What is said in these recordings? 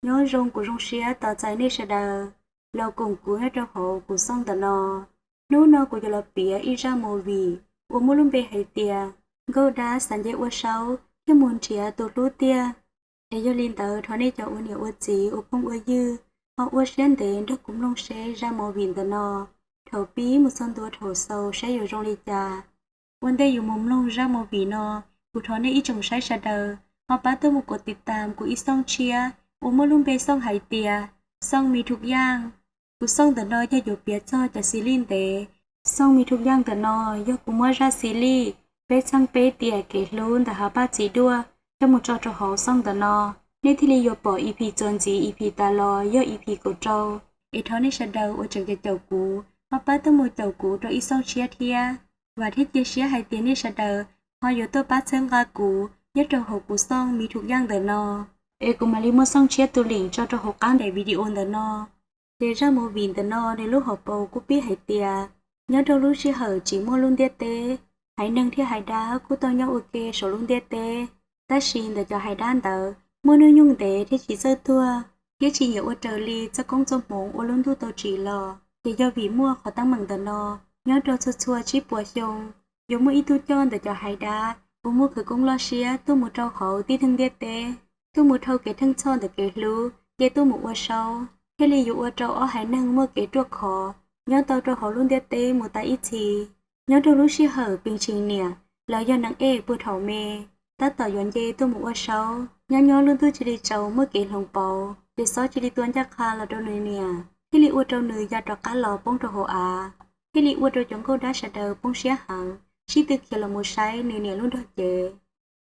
Nyob zoo, kuv zoo siab tos txais nej sawv daws los koom kuv nyob rau hauv kuv xoj ntawm no. Hnub no kuv yuav los piav ib zaj movie uas muaj lub npe hais tias Nkauj Dab xav nce ua saub thiaj mus nrhiav tus hlub tiag. Es yog li ntawd thov nej cov ua niam ua txiv ua phooj ua ywg ho ua siab ntev nrog kuv mloog seb zaj movie ntawm no thaum pib mus txog ntua thaum xaus saib yuav zoo li cas. Ua ntej yuav mus mloog zaj movie no, kuv thov nej ib tsoom saib sawv daws ho pab tuaj mus kov tiv tam kuv ib xoj tshiab uas muaj lub npe xoj hais tias Xoj Mi Thuk Yaj. Kuv xoj ntawm no yog yuav piav txog cov xis lij ntev. Xoj Mi Thuk Yaj ntawm no yog kuv muab zaj xis lij peb txheej peb tiam kev hlub ntawm Hav Paj Txiv Duaj coj mus tso rau hauv xoj ntawm no. Nej thiaj li yuav pom E P txuas ntxiv, E P tas los yog E P kaum rau. Es thov nej sawv daws uas tseem caum kuv ho pab tuaj mus caum kuv rau ib xoj tshiab thiab. Vam thiab cia siab hais tias nej sawv daws ho yuav tuaj pab txhawb nqa kuv nyob rau hauv kuv xoj Mi Thuk Yaj ntawm no. Es kuv mam li muab xoj tshiab tus link tso rau hauv qab daim video ntawm no. Ces zaj movie ntawm no nws lub hauv paus kuj pib hais tias nyob rau lub sij hawm tsis muaj lub ntiaj teb, haiv neeg thiab haiv dab kuj tau nyob ua ke saum lub ntiaj teb. Tab sis ntawm cov haiv dab ntawd muaj hnub nyoog ntev thiab tsis txawj tuag, thiab tsis nyiam ua raws li txoj koob txoj hmoov uas lub ntuj tau tsim los, ces yog vim muaj qhov teeb meem ntawm no. Nyob rau txhua txhua tsib puas xyoo, yuav muaj ib tug coj ntawm cov haiv dab uas muaj khawv koob loj siab tuaj mus rau hauv tib neeg ntiaj teb, tuaj mus dhau kev theej txhoj ntawm kev hlub, ces tuaj mus ua saub, thiaj li yuav ua rau ob haiv neeg muaj kev ruaj khov nyob tau rau hauv lub ntiaj teb mus tas ib txhis. Nyob rau lub sij hawm Pis Tshis niam los yog Naj Ej puag thaum me, tab tom yuav nce tuaj mus ua saub, nyob nyob lub ntuj cia li tsaus muaj kev hloov pauv, ces xob cia li tua ncaj qha los rau nws niam, thiaj li ua rau nws ya rov qab los poob rau hauv av, thiaj li ua rau cov nkauj dab sawv daws poob siab heev, sib tw khiav los mus saib nws niam lub nrog cev.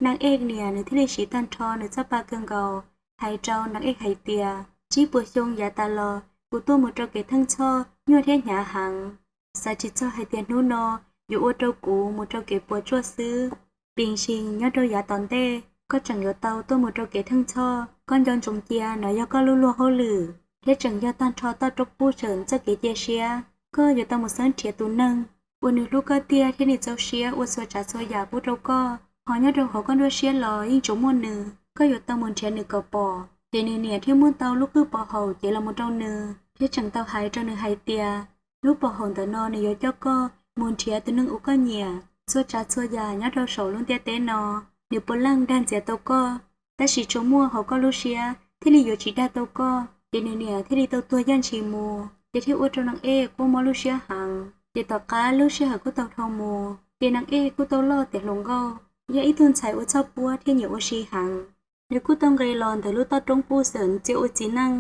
Naj Ej niam nws thiaj li siv tag nrho nws txoj pa kawg nkaus hais rau Naj Ej hais tias, tsib puas xyoo yav tas los kuv tuaj mus rau kev theej txhoj nyuaj thiab hnyav heev, xav tsis txog hais tias hnub no yuav ua rau kuv mus rau kev puas tsuaj xwb. Pis Tshis, nyob rau yav tom ntej koj tseem yuav tau tuaj mus rau kev theej txhoj, koj nco ntsoov cia no yog koj lub luag hauj lwm, thiab tseem yog tag nrho toj roob puj sawm txoj kev cia siab. Koj yuav tau mus xeeb nrhiav tus neeg uas nws hlub koj tiag thiab nws txaus siab ua txhua tsav txhua yam pub rau koj, ho nyob rau hauv koj nruab siab los yeej tsuas muaj nws. Koj yuav tau mus nrhiav nws kom pom. Ces nws niam thiaj muab tau lub qwj pov haum cev los mus rau nws, thiab tseem tau hais rau nws hais tias, lub pov haum ntawm no nws yuav coj koj mus nrhiav tus neeg uas koj nyiam. Txhua tsav txhua yam nyob rau saum lub ntiaj teb no, nws puav leej dag ntxias tau koj, tab sis tsuas muaj hauv koj lub siab thiaj li yuav tsis dag tau koj. Ces nws niam thiaj li tau tuag yaj ntshis mus, ces thiaj ua rau Naj Ej quaj mob lub siab heev. Ces tom qab lub sij hawm kuj tau dhau mus, ces Naj Ej kuj tau loj tiav hluas nkauj, yog ib tug ntxhais ua txhoj puab thiab nyiam ua si heev. Nws kuj tau nqis los ntawm lub toj roob puj sawm txia ua txiv neej,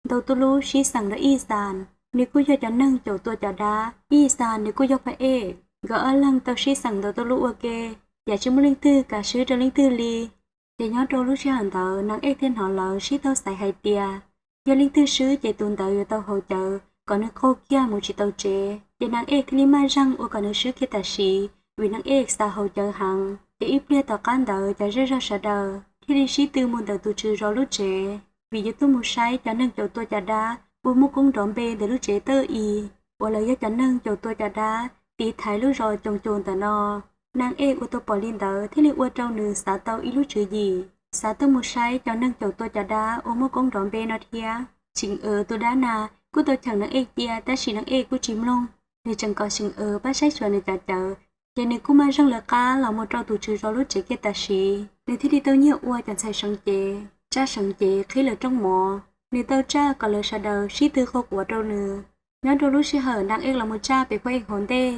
ntaus tuj lub sib xeem rau Ib Xas. Nws kuj yog cov neeg caum tua cov dab, Ib Xas nws kuj yog phaj ej. Nkawd ob leeg tau sib xeem ntaus tuj lub ua ke, yam tsis muaj leej twg kam swb rau leej twg li. Ces nyob rau lub sij hawm ntawd Naj Ej thiaj hnov lawv sib tau xaiv hais tias, yog leej twg swb ces tus ntawd yuav tau haus cawv kom nws qaug kiag mus tsis tau tsev. Ces Naj Ej thiaj li maj zeeg ua kom nws swb kiag tam sim, vim Naj Ej xav haus cawv heev. Ces ib pliag tom qab ntawd cov zej zog sawv daws thiaj li sib tw mus ntawm tus tswv zov lub tsev, vim yuav tuaj mus saib cov neeg caum tua cov dab uas muaj koob nrov npe ntawm lub tsev Tawj Is, uas lawv yog cov neeg caum tua cov dab tiv thaiv lub zos Coos Cus ntawm no. Naj Ej ua tau pom li ntawd thiaj li ua rau nws xav tau ib lub tswv yim, xav tuaj mus saib cov neeg caum tua cov dab uas muaj koob nrov npe no thiab. Tseem Uas tus dab nas kuj tau cheem Naj Ej cia, tab sis Naj Ej kuj tsis mloog, nws tseem kom Tseem Uas pab saib xyuas nws cov cawv. Ces nws kuj maj zeeg lawv qab los mus rau tus tswv zov lub tsev kiag tam sim, nws thiaj li tau nyiag ua cov ntxhais seev cev, tsaj seev cev qhib lawv rooj mov. Nws tau tsaj kom lawv sawv daws sib tw qaug quav rau nws. Nyob rau lub sij hawm Naj Ej los mus tsaj pem phaj ej hauv ntej,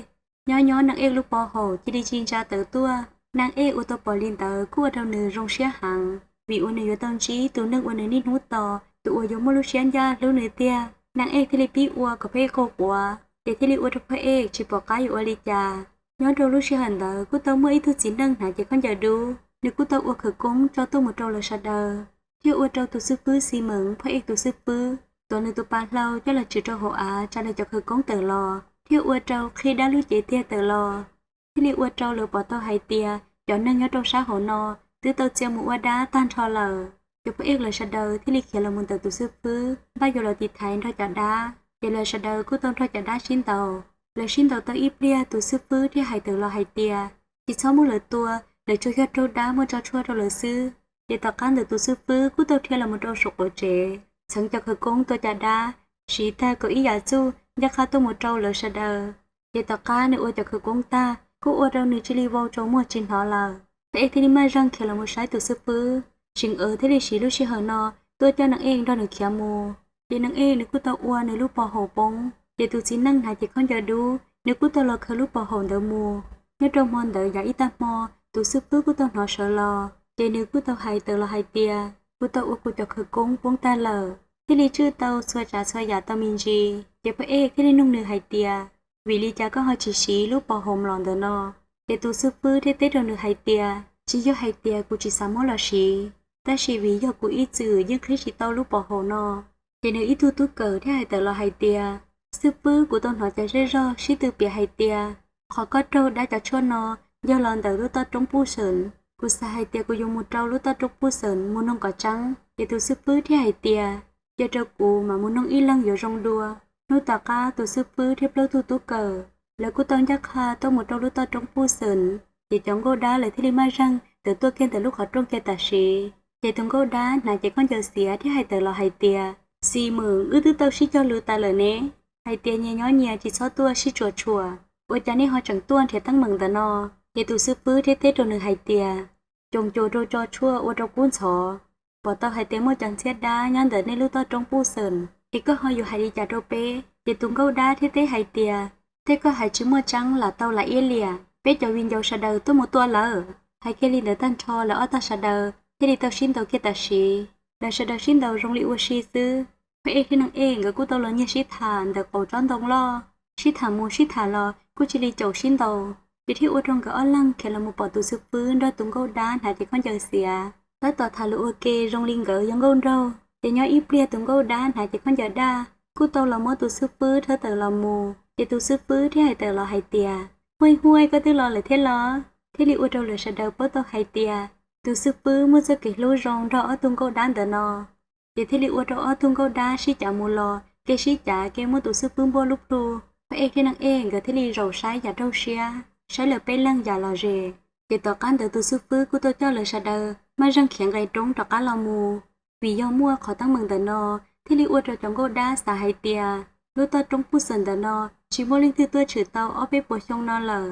nyob nyob Naj Ej lub pov haum cia li tsis ntsa tawv tuaj. Naj Ej ua tau pom li ntawd kuj ua rau nws zoo siab heev, vim uas nws yuav tau ntsib tus neeg uas nws niaj hnub tos, tus uas yuav muaj lub siab ncaj hlub nws tiag. Naj Ej thiaj li pib ua kom phaj ej qaug quav, ces thiaj li ua rau phaj ej tsis pom qab yuav ua li cas. Nyob rau lub sij hawm ntawd kuj tau muaj ib tug txiv neej hnav cev khaub ncaws dub, nws kuj tau ua khawv koob tso tuaj mus rau lawv sawv daws, thiaj ua rau tus xib fwb Xis Mees, phaj ej tus xib fwb, tuav nws tus pas hlau coj los tswm rau hauv av tsa nws cov khawv koob tawm los, thiaj ua rau qhib dab lub cev tiag tawm los. Thiaj li ua rau lawv pom tau hais tias cov neeg nyob rau sab hauv no twb tau txia mus ua dab tag nrho lawm. Cov phaj ej lawv sawv daws thiaj li khiav los mus ntawm tus xib fwb, npaj yuav los tiv thaiv nrog cov dab. Ces lawv sawv daws kuj tau nrog cov dab sib ntaus. Lawv sib ntaus tau ib pliag, tus xib fwb thiaj hais tawm los hais tias, tsis txhob muab lawv tua, lawv tsuas yog raug dab muab tso tshuaj rau lawv xwb. Ces tom qab ntawd tus xib fwb kuj tau dhia los mus rau saum qaum tsev, txheev cov khawv koob tua cov dab, siv tag kaum ib yam txuj ncaj qha tuaj mus rau lawv sawv daws. Ces tom qab nws ua cov khawv koob tag kuj ua rau nws cia li vau tsaus muag tsis hnov lawm. Phaj Ej thiaj li maj zeeg khiav los mus saib tus xib fwb. Seem Ev thiaj li siv lub sij hawm no tuaj coj Neej Ej nrog nws khiav mus. Ces Neej Ej nws kuj tau ua nws lub pov haum poob, ces tus txiv neej hnav cev khaub ncaws dub nws kuj tau los khaws lub pov haum ntawd mus. Nyob rau hmo ntawd yav ib tag hmo, tus xib fwb kuj tau hnov sawv los, ces nws kuj tau hais tawm los hais tias, kuv tau ua kuv cov khawv koob poob tag lawm, thiaj li tswj tau txhua tsav txhua yam tau me ntsis. Ces Phaj Ej thiaj li nug nws hais tias, vim li cas koj ho tsis siv lub pov haum mlom ntawm no? Ces tus xib fwb thiaj teb rau nws hais tias, tsis yog hais tias kuv tsis xav muab los siv, tab sis vim yog kuv ib txwm yeej qhib tsis tau lub pov haum no. Ces nws ib tug tub kawm thiaj hais tawm los hais tias, xib fwb, kuv tau hnov cov zej zog sib tw piav hais tias, qhov koj raug dab cov tshuaj no yog los ntawm lub toj roob Puj Xeem. Kuv xav hais tias kuv yuav mus rau lub toj roob Puj Xeem mus noog kom tseeb. Ces tus xib fwb thiaj hais tias, cia rau kuv mam mus noog ib leeg yuav zoo dua. Hnub tom qab tus xib fwb thiab plaub tug tub kawm lawv kuj tau ncaj qha tuaj mus rau lub toj roob Puj Xeem. Ces cov nkauj dab lawv thiaj li maj zeeg tawm tuaj kiag ntawm lub qhov rooj kiag tam sim. Ces tus nkauj dab hnav cev khaub ncaws xiav thiaj hais tawm los hais tias, Xi Mws, wb twb tau sib cog lus tas lawm ne, hais tias nyias nyob nyias tsis txhob tuaj sib tsuam tshuam, ua cas nej ho tseem tuaj nrhiav teeb meem ntawm no? Ces tus xib fwb thiaj teb rau nws hais tias, coom cuas rau tso tshuaj ua rau kub ntxhov, pom tau hais tias muaj cov ntxhiab dab nyob ntawm nej lub toj roob Puj Xeem, es koj ho yuav hais li cas rau peb? Ces tus nkauj dab thiaj teb hais tias, tej koj hais tsis muaj tseeb lam tau lam iab liam, peb cov viv ncaus sawv daws tuaj mus tua lawm. Hais kiag li ntawd tag nrho lawv ob tog sawv daws thiaj li tau sib ntaus kiag tam sim. Lawv sawv daws sib ntaus zoo li ua si xwb. Phaj Ej thiab Neej Ej nkawd kuj tau los nyiag sib tham ntawm qaum tsob ntoo loj, sib tham mus sib tham los kuj cia li caum sib ntaus. Ces thiaj ua rau nkawd ob leeg khiav los mus pom tus xib fwb nrog tus nkauj dab hnav cev khaub ncaws xiav tab tom tham lus ua ke zoo li nkawd yog nkauj nraug. Ces nyob ib pliag tus nkauj dab hnav cev khaub ncaws daj kuj tau los muab tus xib fwb rhawb tawm los mus. Ces tus xib fwb thiaj hais tawm los hais tias, Huaj huaj, koj twb los lawm thiab los? Thiaj li ua rau lawv sawv daws paub tau hais tias tus xib fwb muaj txoj kev hlub zoo nrog ob tug nkauj dab ntawm no. Ces thiaj li ua rau ob tug nkauj dab sib cav mus los, kev sib cav kev muab tus xib fwb npuaj lub plhu. Phaj Ej thiab Neej Ej nkawd thiaj li zaum saib yam raug siab, saib lawv peb leeg yam lom zem. Ces tom qab ntawd tus xib fwb kuj tau coj lawv sawv daws maj zeeg khiav nqes roob rov qab los mus. Vim yog muaj qhov teeb meem ntawm no, thiaj li ua rau cov nkauj dab xav hais tias lub toj roob Puj Xeem ntawm no tsis muaj leej twg tuaj tshwm tau ob peb puas xyoo no lawm.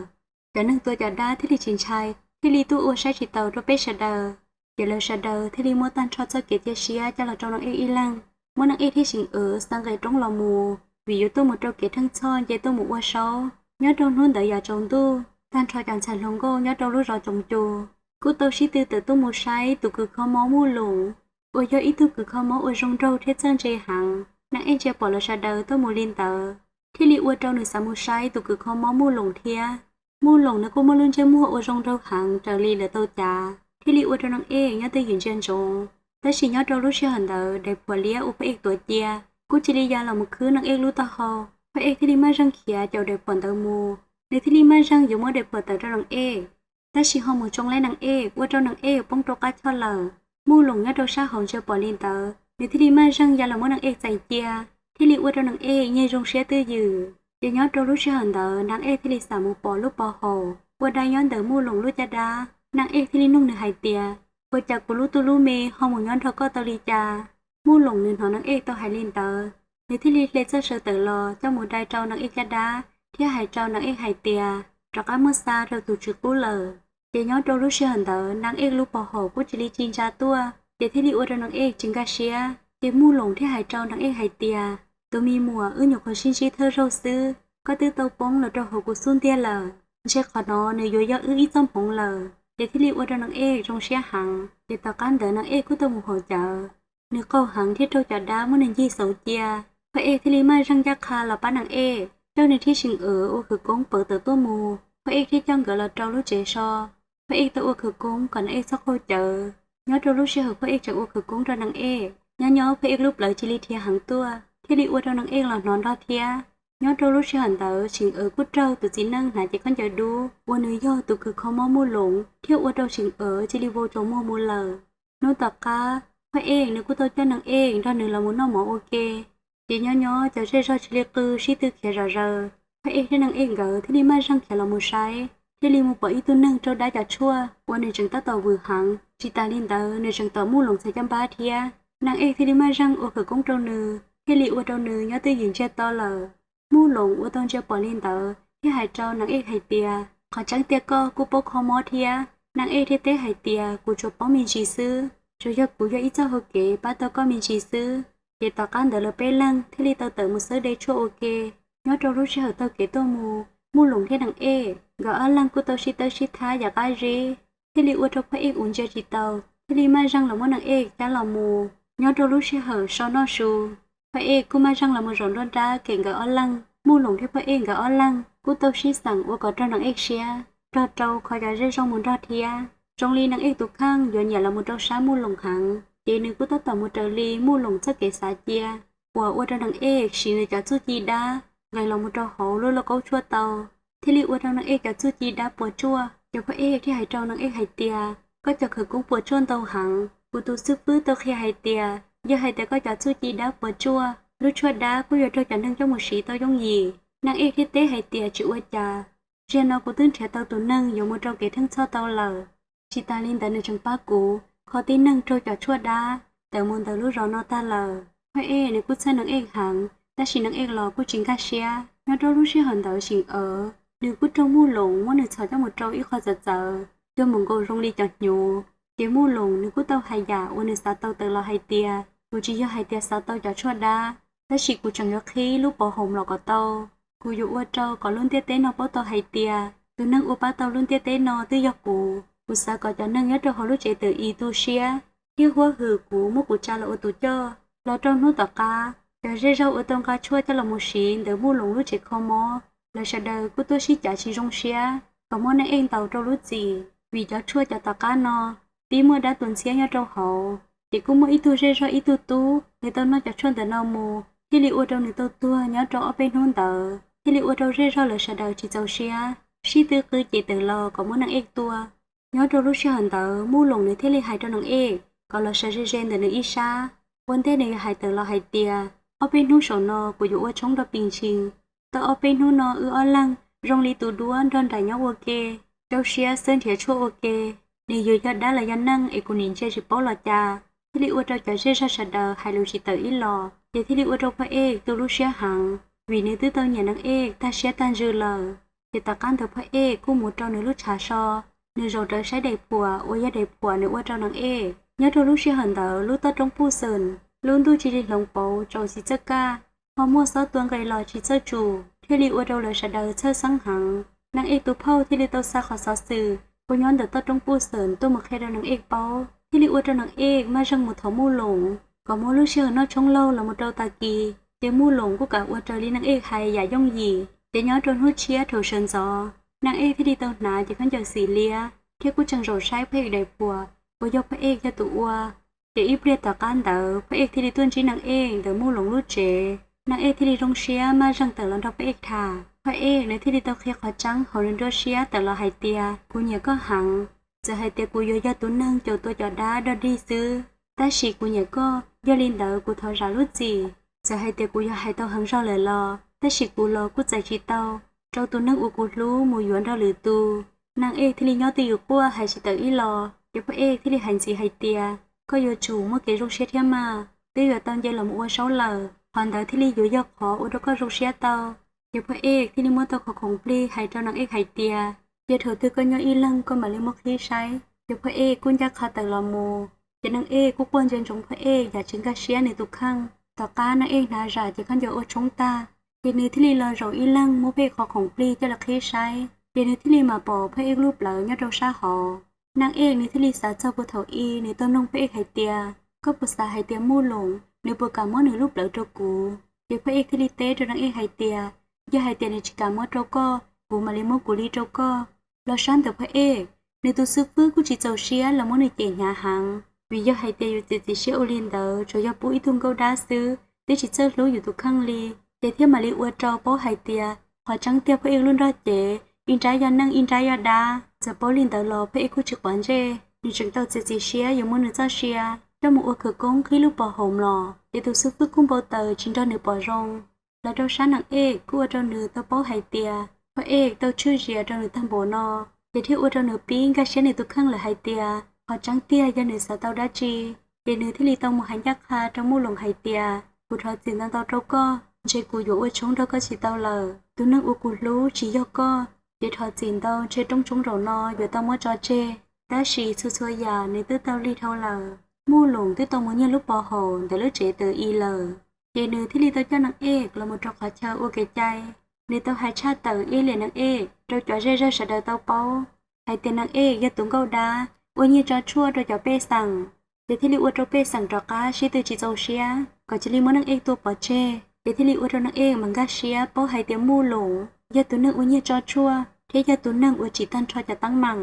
Cov neeg tua cov dab thiaj li tsis ntshai, thiaj li tuaj ua saib tsis taus rau peb sawv daws. Ces lawv sawv daws thiaj li muab tag nrho txoj kev cia siab coj los rau Neej Ej ib leeg, muab Neej Ej thiab Seem Ev xa nqes roob los mus, vim yuav tuaj mus rau kev theej txhoj nce tuaj mus ua saub. Nyob rau hnub ntawd yam tsaus ntuj, tag nrho cov ntxhais hluas nkauj nyob rau lub zos Tsoos Cus kuj tau sib tw tawm tuaj mus saib tus kws kho mob Muj Loos, uas yog ib tug kws kho mob uas zoo nraug thiab txawj ntse heev. Neej Ej ntsia pom lawv sawv daws tuaj mus li ntawd, thiaj li ua rau nws xav mus saib tus kws kho mob Muj Loos thiab. Muj Loos nws kuj muaj lub ntsej muag uas zoo nraug heev raws li lawv tau cav, thiaj li ua rau Neej Ej nyob twj ywm ntsia ntsoov. Tab sis nyob rau lub sij hawm ntawd, Dais Phuam Liab uas Phaj Ej tuav cia kuj cia li ya los mus khwb Neej Ej lub taub hau. Phaj Ej thiaj li maj zeeg khiav caum Dais Phuam ntawd mus, nws thiaj li maj zeeg yuav muab Dais Phuam tawm rau Neej Ej. Tab sis ho mus tsoo laib Neej Ej, ua rau Neej Ej poob rau qab choj lawm. Muj Loos nyob rau sab hauv ntsia pom li ntawd, nws thiaj li maj zeeg ya los muab Neej Ej txais cia, thiaj li ua rau Neej Ej nyiag zoo siab twj ywm. Ces nyob rau lub sij hawm ntawd, Neej Ej thiaj li xam mus pom lub pov haum ua dai nyob ntawm Muj Loos lub caj dab. Neej Ej thiaj li nug nws hais tias, ua cas kuv lub tub lub me ho mus nyob nrog koj tau li cas? Muj Loos nws hnov Neej Ej tau hais li ntawd, nws thiaj li hle txoj saw tawm los coj mus dai rau Neej Ej caj dab thiab hais rau Neej Ej hais tias, rov qab muab xa rau tus tswv qub lawm. Ces nyob rau lub sij hawm ntawd, Neej Ej lub pov haum kuj cia li ci ntsa tuaj, ces thiaj li ua rau Neej Ej tsis nkag siab. Ces Muj Loos thiaj hais rau Neej Ej hais tias, tus me muam, wb nyuam qhuav sib ntsib thawj zaug xwb, koj twb tau poob los rau hauv kuv xub ntiag lawm. Ntshe qhov no nws yuav yog wb ib txoj hmoov lawm. Ces thiaj li ua rau Neej Ej zoo siab heev. Ces tom qab ntawd Neej Ej kuj tau mus haus cawv, nws qaug heev thiab raug cov dab muab nws ncig xauv cia. Phaj Ej thiaj li maj zeeg ncaj qha los pab Neej Ej, coj nws thiab Seem Ev ua khawv koob pawv tawm tuaj mus. Phaj Ej thiaj coj nkawd los rau lub tsev so. Phaj Ej tau ua khawv koob kom Neej Ej txhob qaug cawv. Nyob rau lub sij hawm Phaj Ej tseem ua khawv koob rau Neej Ej, nyob nyob Phaj Ej lub plawv cia li dhia heev tuaj, thiaj li ua rau Neej Ej los hnov nrog thiab. Nyob rau lub sij hawm ntawd, Seem Ev kuj raug tus txiv neej hnav cev khaub ncaws dub uas nws yog tus kws kho mob Muj Loos thiab ua rau Seem Ev cia li vau tsaus muag mus lawm. Hnub tom qab, Phaj Ej nws kuj tau coj Neej Ej nrog nws los mus noj mov ua ke. Ces nyob nyob cov zej zog cia li qw sib tw khiav zom zaws, Phaj Ej thiab Neej Ej nkawd thiaj li maj zeeg khiav los mus saib. thiaj li mus pom ib tug neeg raug dab cov tshuaj uas nws tseem tab tom vwm heev. Tsis tas li ntawd nws tseem tom Muj Loos txhais caj npab thiab. Naj Ej thiaj li maj zeej ua khawv koob rau nws, thiaj li ua rau nws nyob twj ywm ntsiag to lawm. Muj Loos ua tau ntsia pom li ntawd thiaj hais rau Naj Ej hais tias, qhov tseeb tiag koj kuj paub kho mob thiab. Naj Ej thiaj teb hais tias, kuv tsuas paub me ntsis xwb, tsuas yog kuv yog ib txoj hau kev pab tau koj me ntsis xwb. Ces tom qab ntawd lawv peb leeg thiaj li tau tawm mus xawb de tshuaj ua ke. Nyob rau lub sij hawm taug kev tuaj mus, Muj Loos thiab Naj Ej nkawd ob leeg kuj tau sib tawb sib thab yam qab zib, thiaj li ua rau Phaj Ej ua ntsia tsis tau, thiaj li maj zeej los muab Naj Ej cab los mus. Nyob rau lub sij hawm so noj su, Phaj Ej kuj maj zeej los mus zaum nruab nrab kem nkawd ob leeg. Muj Loos thiab Phaj Ej nkawd ob leeg kuj tau sib xeem ua kom raug Naj Ej siab, nrog rau kho cov zej zog mus nrog thiab. Zoo li Naj Ej tus kheej yuav nyiam los mus rau sab Muj Loos heev, ces nws kuj tab tom mus raws li Muj Loos txoj kev xav cia, uas ua rau Naj Ej siv nws cov txuj ci dab nqes los mus rau hauv lub lauj kaub tshuaj tau, thiaj li ua rau Naj Ej cov txuj ci dab puas tsuaj. Ces Phaj Ej thiaj hais rau Naj Ej hais tias, koj cov khawv koob puas tsuaj ntau heev, kuv tus xib fwb tau qhia hais tias yog hais tias koj cov txuj ci dab puas tsuaj, lub tshuaj dab kuj yuav raug cov neeg coj mus siv tau yooj yim. Naj Ej thiaj teb hais tias, tsis ua cas, zaum no kuv twb nrhiav tau tus neeg yuav mus rau kev theej txhoj tau lawm. Tsis tas li ntawd nws tseem pab kuv kho tib neeg raug cov tshuaj dab tawm mus ntawm lub zos no tag lawm. Phaj Ej nws kuj txhawj Naj Ej heev, tab sis Naj Ej los kuj tsis nkag siab. Nyob rau lub sij hawm ntawd Sim Awv nws kuj raug Muj Loos muab nws txhom coj mus rau ib qho txawv txawv, coj mus nkaus zoo li cov hnyuv. Ces Muj Loos nws kuj tau hais yam uas nws xav tau tawm los hais tias, kuv tsis yog hais tias xav tau cov tshuaj dab, tab sis kuv tseem yuav qhib lub pov hoom los kom tau. Kuv yuav ua rau kom lub ntiaj teb no paub tau hais tias tus neeg uas pab tau lub ntiaj teb no twb yog kuv. Kuv xav kom cov neeg nyob rau hauv lub tsev twm i tu siab thiab huab hwm kuv, muab kuv tsa los ua tus coj. Los rau hnub tom qab, cov zej zog uas tau nqa tshuaj coj los mus siv ntawm Muj Loos lub tsev kho mob, lawv sawv daws kuj tuaj sib cav tsis zoo siab kom muab Naj Ej ntaus rau lub txim, vim cov tshuaj cov tom qab no pib muaj dab tus ntxhiab nyob rau hauv. Ces kuj muaj ib tug zej zog ib tug tub, nws tau noj cov tshuaj ntawm no mus thiaj li ua rau nws tau tuag nyob rau ob peb hnub ntawd, thiaj li ua rau zej zog lawv sawv daws tsis txaus siab, sib tw qw ces tawm los kom muab Naj Ej tua. Nyob rau lub sij hawm ntawd Muj Loos nws thiaj li hais rau Naj Ej kom los sawv ze ze ntawm nws ib sab, ua ntej nws yuav hais tawm los hais tias, ob peb hnub saum no kuv yuav ua tshoob rau Pis Ntshis. Tau ob peb hnub no wb ob leeg zoo li tus duab nrog nraim nyob ua ke, rau siab xwb nrhiav tshuaj ua ke. Nws yuav yog dab los yog neeg es kuv nim ntsia tsis paub los cas. Thiaj li ua rau cov zej zog sawv daws hais lus tsis tawm ib los, ces thiaj li ua rau Phaj Ej tu lub siab heev, vim nws twb tau nyiam Naj Ej tag siab tag ntsws lawm. Ces tom qab ntawd Phaj Ej kuj mus rau nws lub tshav so, nws zaum rawv saib daim phuam uas yog daim phuam nws ua rau Naj Ej. Nyob rau lub sij hawm ntawd lub toj roob Puj Xeem, lub ntuj cia li hloov pauv tsaus txiv txawj kaj, ho muaj xob tua nqes los tsis txawj tsum, thiaj li ua rau lawv sawv daws txhawj xeeb heev. Naj Ej tus phauj thiaj li tau xa qhov xov xwm uas nyob ntawm toj roob Puj Xeem tuaj mus qhia rau Naj Ej paub, thiaj li ua rau Naj Ej maj zeeg mus thov Muj Loos kom muab lub sij hawm noj tshoob laug los mus rau tag kis, ces Muj Loos kuj kam ua raws li Naj Ej hais yam yooj yim. Ces nyob rau hnub tshiab thaum sawv ntxov, Naj Ej thiaj li tau hnav cev khaub ncaws xim liab thiab kuj tseem zaum saib Phaj Ej daim phuam uas yog Phaj Ej yog tus ua. Ces ib pliag tom qab ntawd Phaj Ej thiaj li tuaj ntsib Naj Ej ntawm Muj Loos lub tsev. Naj Ej thiaj li zoo siab maj zeeg tawm los nrog Phaj Ej tham. Phaj Ej nws thiaj li tau qhia qhov tseeb hauv nws nruab siab tawm los hais tias, kuv nyiam koj heev. Txawm hais tias kuv yuav yog tus neeg caum tua cov dab dog dig xwb, tab sis kuv nyiam koj, yog li ntawd kuv thov zam lub txim. Txawm hais tias kuv yuav hais tau heev zog lawm los, tab sis kuv los kuj txais tsis tau rau tus neeg uas kuv hlub mus yuav nrog lwm tus. Naj Ej thiaj li nyob twj ywm quaj hais tsis tawm ib los. Ces Phaj Ej thiaj li hais ntxiv hais tias, koj yuav tsum muaj kev zoo siab thiab mas, twb yuav tau nce los mus ua saub lawm, qhov ntawd thiaj li yuav yog qhov ua rau koj zoo siab tau. Ces Phaj Ej thiaj li muab tau qhov khoom plig hais rau Naj Ej hais tias, cia thaum twg koj nyob ib leeg koj mam li muab qhib saib. Ces Phaj Ej kuj ncaj qha tawm los mus. Ces Naj Ej kuj quaj ntsia ntsoov Phaj Ej yam tsis nkag siab nws tus kheej. Tom qab Naj Ej hnav zam cev khaub ncaws ua tshoob tag, ces nws thiaj li los zaum ib leeg muab Phaj Ej qhov khoom plig coj los qhib saib. Ces nws thiaj li mam pom Phaj Ej lub plawv nyob rau sab hauv. Naj Ej nws thiaj li xav txog puag thaum ub nws tau noog Phaj Ej hais tias, koj puas xav hais tias Muj Loos nws puas kam muab nws lub plawv rau kuv? Ces Phaj Ej thiaj li teb rau Naj Ej hais tias, yog hais tias nws tsis kam muab rau koj, kuv mam li muab kuv li rau koj. Los sab ntawm Phaj Ej, nws tus xib fwb kuj tsis txaus siab los muab nws cem hnyav heev, vim yog hais tias yus txiav txim siab ua li ntawd tsuas yog pub ib tug nkauj dab xwb, twb tsis txawj hlub yus tus kheej li. Ces thiaj mam li ua rau paub hais tias qhov tseeb tiag Phaj Ej lub nrog cev ib nrab yog neeg ib nrab yog dab. Txawm paub li ntawd los Phaj Ej kuj tsis quav ntsej, nws tseem tau txiav txim siab yuav muab nws txoj sia coj mus ua khawv koob qhib lub pov hoom los. Ces tus xib fwb kuj npau taws tsis nrog nws pom zoo. Los rau sab Naj Ej kuj ua rau nws tau paub hais tias Phoj Ej tau tshwj zias rau nws tag npaum no, ces thiaj ua rau nws pib nkag siab nws tus kheej lawm hais tias qhov tseeb tiag yog nws xav tau dab tsi. Ces nws thiaj li tau mus hais ncaj qha rau Muj Loos hais tias, kuv thov txim ntau ntau rau koj, ntshe kuv yuav ua tshoob nrog koj tsis tau lawm. Tus neeg uas kuv hlub tsis yog koj, ces thov txim ntau, ntshe rooj tshoob zaum no yuav tau muab tso tseg. Tab sis txhua txhua yam nws twb tau lig dhau lawm. Muj Loos twb tau mus nyiag lub pov haum ntawm lub tsev tawm i lawm, ces nws thiaj li tau coj Neej Ej los mus rau qhov chaw ua kev cai. Nws tau hais tshaj tawm ib liam Neej Ej rau cov zej zog sawv daws tau paub hais tias Neej Ej yog tus nkauj dab uas nyiag tso tshuaj rau cov pej xeem, ces thiaj li ua rau pej xeem rov qab sib tw tsis txaus siab kom cia li muab Neej Ej tua pov tseg. Ces thiaj li ua rau Neej Ej mas nkag siab paub hais tias Muj Loos yog tus neeg uas nyiag tso tshuaj thiab yog tus neeg uas tsim tag nrho cov teeb meem.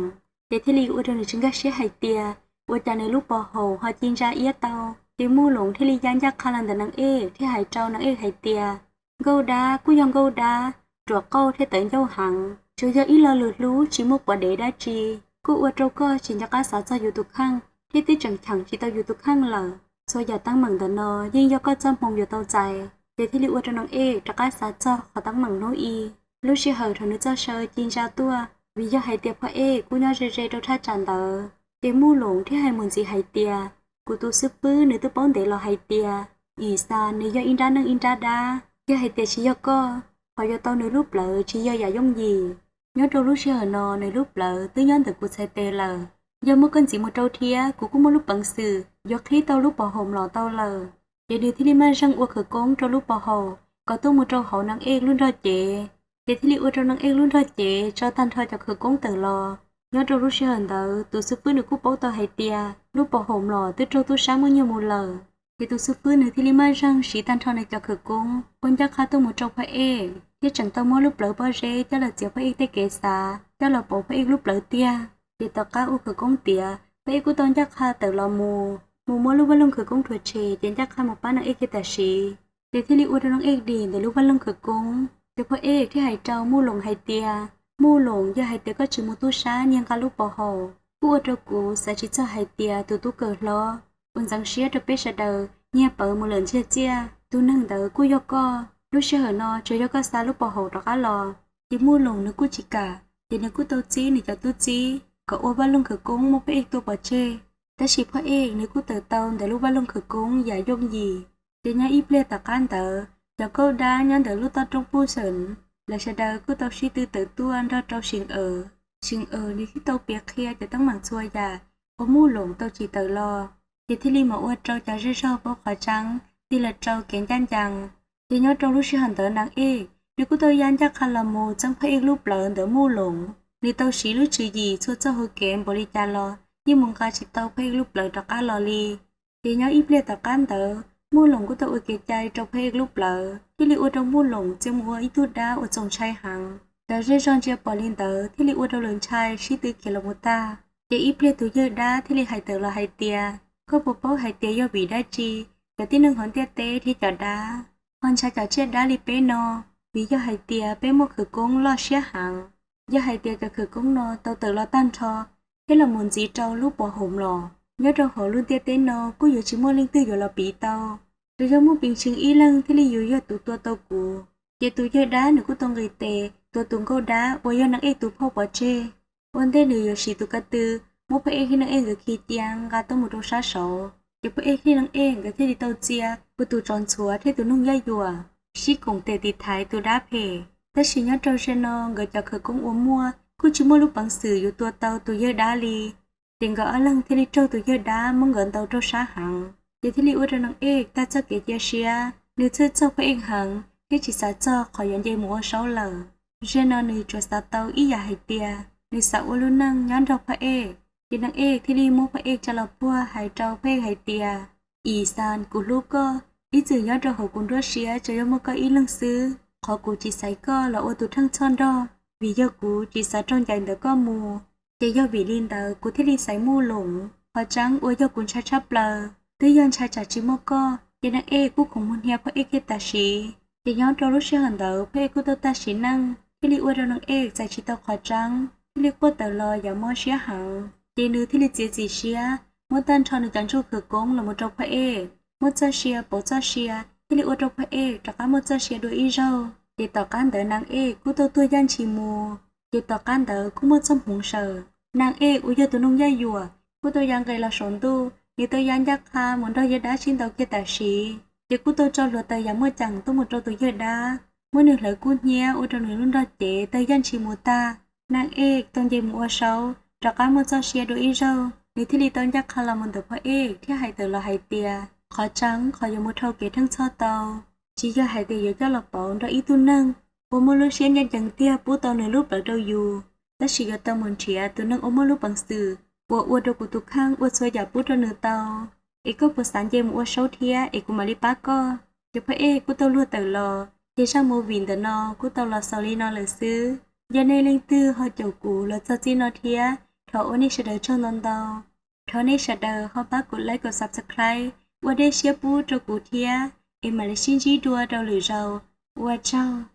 Ces thiaj li ua rau nws tsis nkag siab hais tias ua cas nws lub pov haum ho ci ntsa iab tau. Ces Muj Loos thiaj li ya ncaj qha los ntawm Neej Ej thiab hais rau Neej Ej hais tias, nkauj dab kuj yog nkauj dab, ruam qauj thiab tawv ncauj heev, tsuas yog ib lo lus hlub tsis muaj quav dev dab tsi, kuj ua rau koj tsis nco qab xav txog yus tus kheej thiab twb tseem cheem tsis tau yus tus kheej lawm. Txhua yam teeb meem ntawm no yeej yog koj txoj hmoo yuav tau txais. Ces thiaj li ua rau Neej Ej rov qab xav txog qhov teeb meem hnub i, lub sij hawm thaum nws txoj saw ci ntsa tuaj, vim yog hais tias Phoj Ej kuj nyob ze ze rau thaj tsam ntawd. Ces Muj Loos thiaj hais mus ntxiv hais tias, kuv tus xib fwb nws twb paub ntev los hais tias Yim Xas nws yog ib nrab neeg ib nrab dab, yog hais tias tsis yog koj, qhov yuav tau nws lub plawv tsis yog yam yooj yim. Nyob rau lub sij hawm no nws lub plawv twb nyob ntawm kuv txhais tes lawm. Yog muab koj ntxiv mus rau thiab kuv kuj muaj lub peev xwm yuav qhib tau lub pov haum mlom tau lawm. Ces nws thiaj li maj zeeg ua khawv koob rau lub pov haum kom tuaj mus rau hauv Neej Ej lub nrog cev. Ces thiaj li ua rau Neej Ej lub nrog cev tso tag nrho cov khawv koob tawm los. Nyob rau lub sij hawm ntawd tus xib fwb nws kuj paub tau hais tias lub pov haum mlom twb raug tub sab muab nyiag mus lawm. Ces tus xib fwb nws thiaj li maj zeeg siv tag nrho nws cov khawv koob ua ncaj qha tuaj mus rau Phoj Ej, thiab tseem tau muab lub plawv pob zeb coj los txiav Phoj Ej tej kev xav, coj los pauv Phoj Ej lub plawv tiag. Ces tom qab ua khawv koob tiav, Phoj Ej kuj tau ncaj qha tawm los mus, mus muab lub vaj loog khawv koob rhuav tshem ces ncaj qha mus pab Neej Ej kiag tam sim. Ces thiaj li ua rau Neej Ej dim ntawm lub vaj loog khawv koob. Ces Phoj Ej thiaj hais rau Muj Loos hais tias, Muj Loos, yog hais tias koj tsis mus tub sab nyiag nqa lub pov haum, kuj ua rau kuv xav tsis txog hais tias tus tub kawm hlob uas ntxeev siab rau peb sawv daws nyiag pawv mus lawm ntsiag txiaj, tus neeg ntawd kuj yog koj. Lub sij hawm no tsuas yog koj xa lub pov haum rov qab los. Ces Muj Loos nws kuj tsis kam, ces nws kuj tau txib nws cov tub txib kom ua vaj loog khawv koob muab Phoj Ej tua pov tseg. Tab sis Phoj Ej nws kuj tawm tau ntawm lub vaj loog khawv koob yam yooj yim. Ces nyob ib pliag tom qab ntawd, cov nkauj dab nyob ntawm lub toj roob Puj Xeem, lawv sawv daws kuj tau sib tw tawm tuaj nrog rau Sim Awm. Sim Awm nws thiaj tau piav qhia cov teeb meem txhua yam uas Muj Loos tau tsim tawm los, ces thiaj li mam ua rau cov zej zog paub qhov tseeb, thiaj los rau kev ncaj ncees. Ces nyob rau lub sij hawm ntawd Neej Ej nws kuj tau ya ncaj qha los mus txeeb Phoj Ej lub plawv ntawm Muj Loos. Nws tau siv lub tswv yim txhua txoj hau kev npaum li cas los yeej mus nqa tsis tau Phoj Ej lub plawv rov qab los li. Ces nyob ib pliag tom qab ntawd Muj Loos kuj tau ua kev cai rau Phoj Ej lub plawv, thiaj li ua rau Muj Loos txia mus ua ib tug dab uas txaus ntshai heev. Cov zej zog ntsia pom li ntawd thiaj li ua rau lawv ntshai sib tw khiav los mus tag. Ces ib pliag tus yawg dab thiaj li hais tawm los hais tias, koj puas paub hais tias yog vim dab tsi cov tib neeg hauv ntiaj teb thiab cov dab ho ntshai cov tsiaj dab li peb no? Vim yog hais tias peb muaj khawv koob loj siab heev. Yog hais tias cov khawv koob no tau tawm los tag nrho thiab los mus ntxiv rau lub pov haum los, nyob rau hauv lub ntiaj teb no kuj yuav tsis muaj leej twg yuav los piv tau. Tsuas yog muaj Pees Tsheej ib leeg thiaj li yuav yog tus tua tau kuv. Ces tus yawg dab nws kuj tau nqis tes tua tus nkauj dab uas yog Neej Ej tus phauj pov tseg, ua ntej nws yuav siv tus ko tw muab Phoj Ej thiab Neej Ej nkawd khi cia nqa tuaj mus rau sab saud. Ces Phoj Ej thiab Neej Ej nkawd thiaj li tau txia ua tus tsov ntxhuav thiab tus noog yaj yuam, sib koom tes tiv thaiv tus dab phem. Tab sis nyob rau zaum no nkawd cov khawv koob uas muaj kuj tsis muaj lub peev xwm yuav tua tau tus yawg dab li. Ces nkawd ob leeg thiaj li raug tus yawg dab muab nkawd ntaus raug sab heev, ces thiaj li ua rau Neej Ej tag txoj kev cia siab. Nws txhawj txog Phoj Ej heev thiab tsis xav txog qhov yuav nce mus ua saub lawm. Zaum no nws tsuas xav tau ib yam hais tias nws xav ua lub neej nyob nrog Phoj Ej. Ces Neej Ej thiaj li muab Phoj Ej tsa los puag hais rau Phoj Ej hais tias, Ib Xas, kuv hlub koj, ib txwm nyob rau hauv kuv nruab siab tsuas yog muaj koj ib leeg xwb. Qhov kuv tsis xaiv koj los ua tus theej txhoj nrog, vim yog kuv tsis xav raug ncaim ntawm koj mus. Ces yog vim li ntawd kuv thiaj li xaiv Muj Loos, qhov tseeb uas yog kuv ntshai tshaj plaws. Twb yog ntshai tsam tsis muaj koj, ces Neej Ej kuj khoom mus hnia Phoj Ej kiag tam sim. Ces nyob rau lub sij hawm ntawd Phoj Ej kuj tau tag sim neej, thiaj li ua rau Neej Ej txais tsis tau qhov tseeb, thiaj li quaj tawm los yam mob siab heev. Ces nws thiaj li txiav txim siab muab tag nrho nws cov ntsuj khawv koob los mus rau Phoj Ej, muab txoj sia pauv txoj sia, thiaj li ua rau Phoj Ej rov qab muaj txoj sia dua ib zaug. Ces tom qab ntawd Naj Ej kuj tau tuag Yaj Ntshis mus. Ces tom qab ntawd kuj muaj txoj hmoov sawm, Naj Ej uas yog tus noog Yaj Yuam kuj tau ya nqes los saum ntuj, nws tau ya ncaj qha mus nrog yawg dab sib ntaus kiag tam sim. Ces kuj tau tso hluav taws yam muaj ceem tuaj mus rau tus yawg dab, muab nws hlawv kub hnyiab ua rau nws lub nrog cev tawg Yaj Ntshis mus tag. Naj Ej tau nce mus ua saub, rov qab muaj txoj sia dua ib zaug, nws thiaj li tau ncaj qha los mus ntawm Phoj Ej thiab hais tawm los hais tias qhov tseeb qhov yuav mus dhau kev theej txhoj tau, tsis yog hais tias yuav coj los pauv nrog ib tug neeg uas muaj lub siab ncaj ncees tiag pub tau nws lub plawv rau yus, tab sis yuav tau mus nrhiav tus neeg uas muaj lub peev xwm uas ua rau kuv tus kheej ua txhua yam pub rau nws tau. Es koj puas xav nce mus ua saub thiab es kuv mam li pab koj? Ces Phoj Ej kuj tau luag tawm los, ces zaj movie ntawm no kuj tau los xaus li no lawm xwb. Yog nej leej twg ho caum kuv los txog txij no thiab, thov ua nej sawv daws tsaug ntau ntau. Thov nej sawv daws ho pab kuv like, kuv subscribe, ua dej siab pub rau kuv thiab, es mam li sib ntsib dua rau lwm zaus. Ua tsaug.